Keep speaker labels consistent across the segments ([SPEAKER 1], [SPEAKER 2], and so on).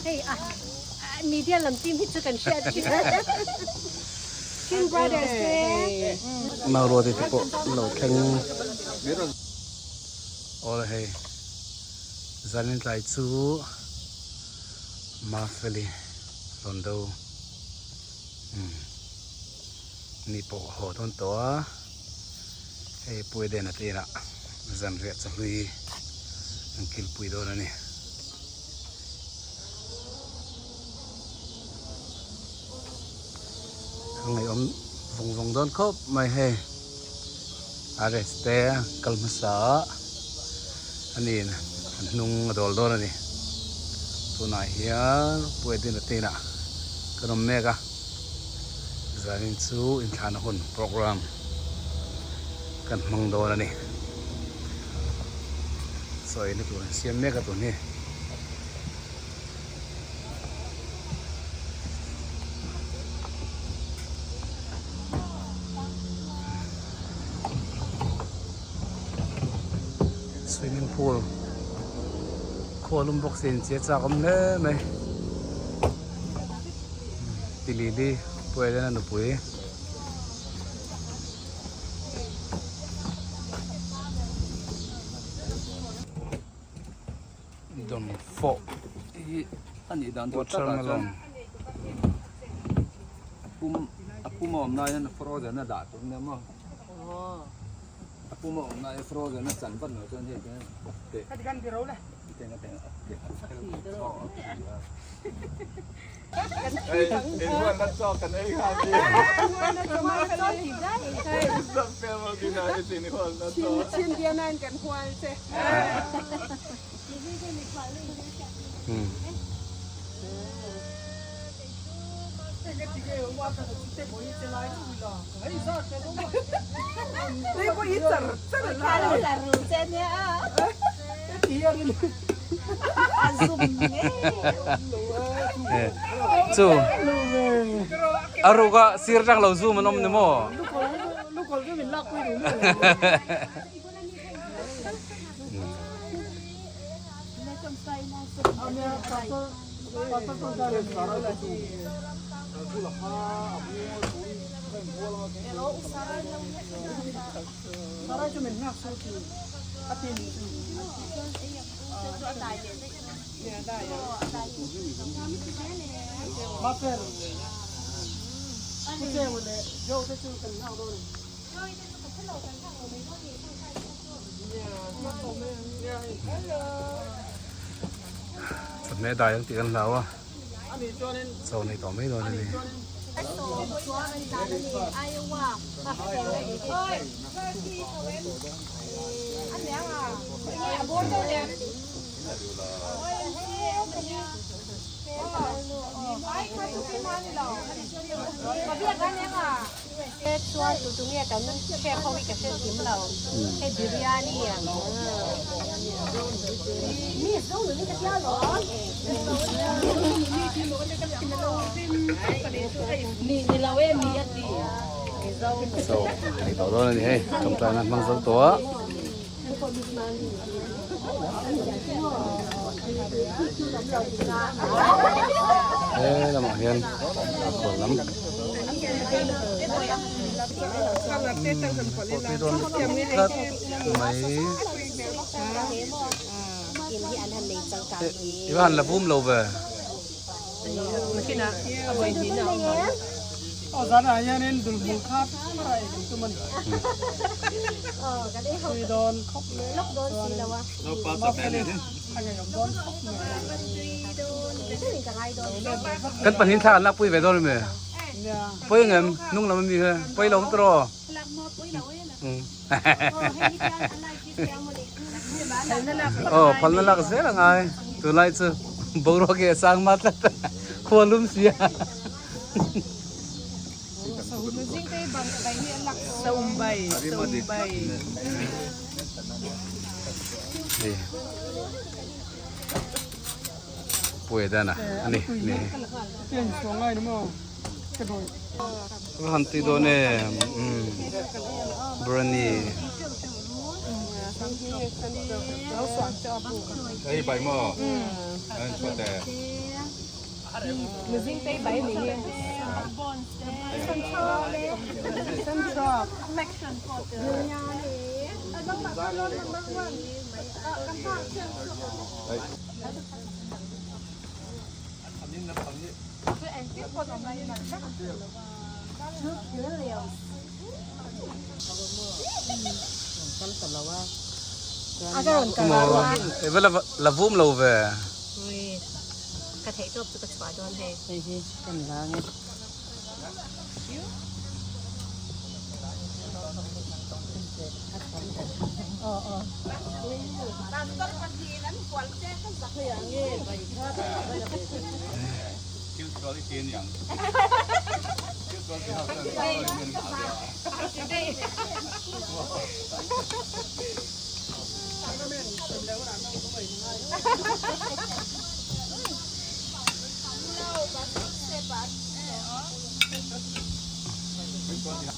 [SPEAKER 1] Hei a media lam team hi chu kan hriat thin. Chin Brothers te.
[SPEAKER 2] Mauruati te pawh lo thleng. Awle hei zanin tlai chu Mafeli rawn do ni pawh haw dawn tawh a hei Pueden a tirah zanriah chahlui an kilpui dawn a ni. Ka ngaihawm vawng vawng dawn khawp mai hei a rest te kal hmasa a aniin an hnung a dawl dawn a ni tunah hian wedding a tinah kan awm mek a zanin chu inthlahna hun program kan hmang dawn a ni sawina tur an siam mek a tun hi. Swimming pool khua lum bawk sin che chak awm hle mai tilili puailena nupui. Dawm fawh
[SPEAKER 3] hi a nih dan tur takah chuan a pum a pum a awm lai hian frozen a dah tur nia maw a pum a awm lai hian frozen a chan vat loh chuan hei hian a teh teng a teng a teh a thi a.
[SPEAKER 2] Chu a ruka sir tang lo zoom an awm ni maw? Chawhmeh dai ang tih kan hlau a, chaw nei tawh mai dawn a ni.
[SPEAKER 1] Chuan tu tu nge kan chef ho hi ka hre kim lo hei biryani mi zo nu ni ka tia lo mi ni lo e mi a ti
[SPEAKER 2] so hei tawh dawn a ni hei tawngtaina hmang zo tawh a. He lamah hian a khawl lam pawh dawn tlat mai i va han la vum lo ve.
[SPEAKER 4] Aw zanah hianin dulhmul kha rai kan tum a ni. Tui dawn khawp mai a chuanin mafeli a ngeiawm dawn khawp mai a.
[SPEAKER 2] Kan pahnih thla an lakpui ve dawn a mi? Pawi ang em? Hnung lam a mi kha pawi lo ang tiraw? Aw phalna lak zel a ngai tunlai chu boruak hi a sang mah tlat a khua lum si a. Puia dan a ani ni. Va han tui dawn em biryani. La vum lo ve.
[SPEAKER 1] Ka theih tawp chu ka chhuah dawn hei.
[SPEAKER 4] Hei hi kan la nge.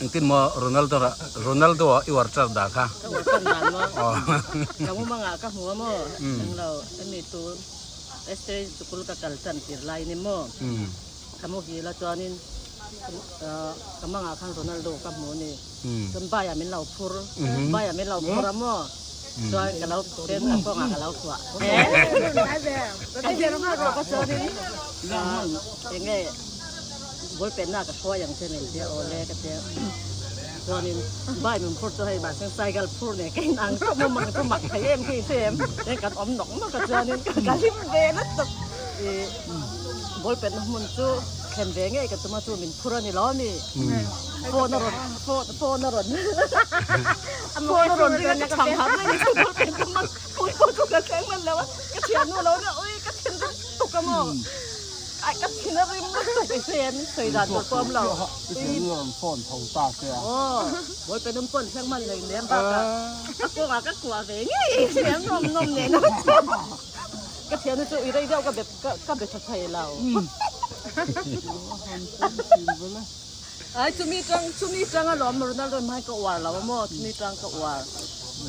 [SPEAKER 2] Engtin maw Ronaldo Ronaldo a i uar char dah kha.
[SPEAKER 4] Ka uar char dan maw. Ka mumang ah ka hmu a maw. Englo emi tu Esther sikul ka kal chan tir lai ni maw. Ka mu hil a chuanin ka mangah khan Ronaldo ka hmu a ni. Chuan bai ah min lo phur bai ah min lo phur a maw. Chuan ka lo ten a kawngah ka lo phuah. Ka chuanin enge ball penna ka hruai ang che min tia awle ka tia. Chuanin bai min phur chu hei mahse cycle phur nen ka inang tawp maw mang chu mak thei em khi che em. Chuan kan awm nawk nawk a chuanin ka hlim ve nat tawp. Ih ball penna hmun chu thlen ve ngei ka tum a chu min phur a ni lo mi. Phone a rawn phone phone a rawn phone a rawn ring a ka chhang har mai ni chu ball pen chu man phone pawh chu ka thleng hman lo a ka thiannu lo nia ui ka thin rim tuk a maw ai ka thin a rim lutuk i hre min sawi dan tur pawh a awm lo aw ball pen awm pawn thleng hman lo in lem bak a a kawngah ka kuah ve ngei i hre nawm nawm nen a ka thiannu chu i rei deuh ka be ka be tha thei lo. Ai chumi tang chumi tang alawm Ronaldo hmai ka uar lo maw chumi tang ka uar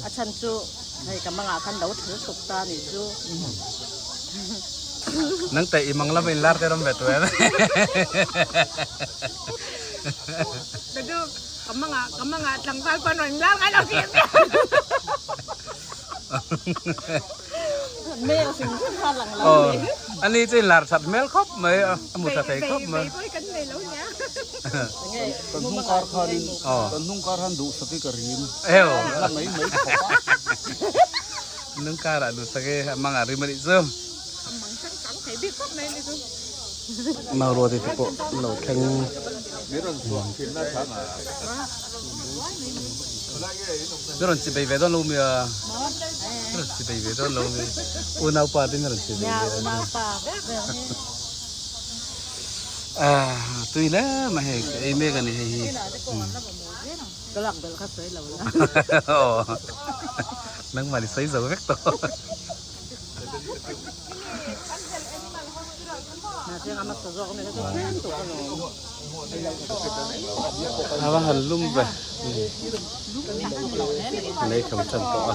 [SPEAKER 4] a chhan chu hei ka mangah khan lo thil tuk ta nih chu.
[SPEAKER 2] Nang te i mang lam in lar te ram ve tu em.
[SPEAKER 5] Ka du ka mangah ka mangah tlangval pawn rawn lar ngai lo si.
[SPEAKER 4] Mel hrim hrim kha lang lo ni.
[SPEAKER 2] Ani chu in lar that hmel khawp mai a mu tha thei khawp mai.
[SPEAKER 3] Kan hnung kar khanin kan hnung kar han duhsak hi ka rim.
[SPEAKER 2] Eo.
[SPEAKER 3] La mai mai khawp a.
[SPEAKER 2] Hnung karah duhsak hi a mang a rim a nih chu. Nauruati te pawh an lo thleng. Mi rawn chibei ve dawn lo mi a mi rawn chibei ve dawn lo mi unaupa te mi rawn chibei ve dawn ah tui hle mai hei ka ei mek a ni hei hi
[SPEAKER 4] ka lak belh kha sawi lo la
[SPEAKER 2] aw nangmah ni sawi zo vek tawh. A va han lum ve lei kham tan tawh a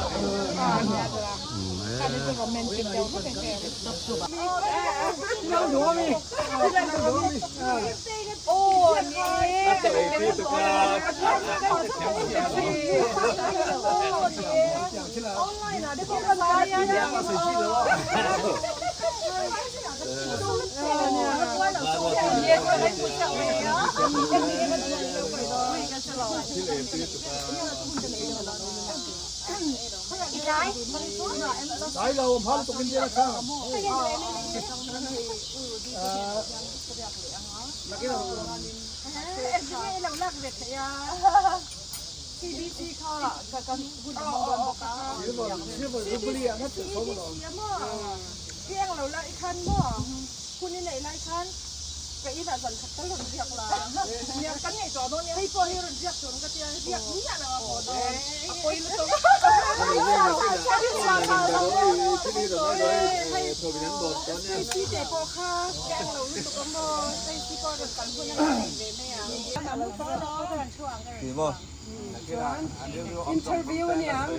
[SPEAKER 5] Interview aniang.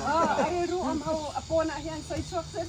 [SPEAKER 5] A rilru awm ho a pawnah hian sawi chhuak se.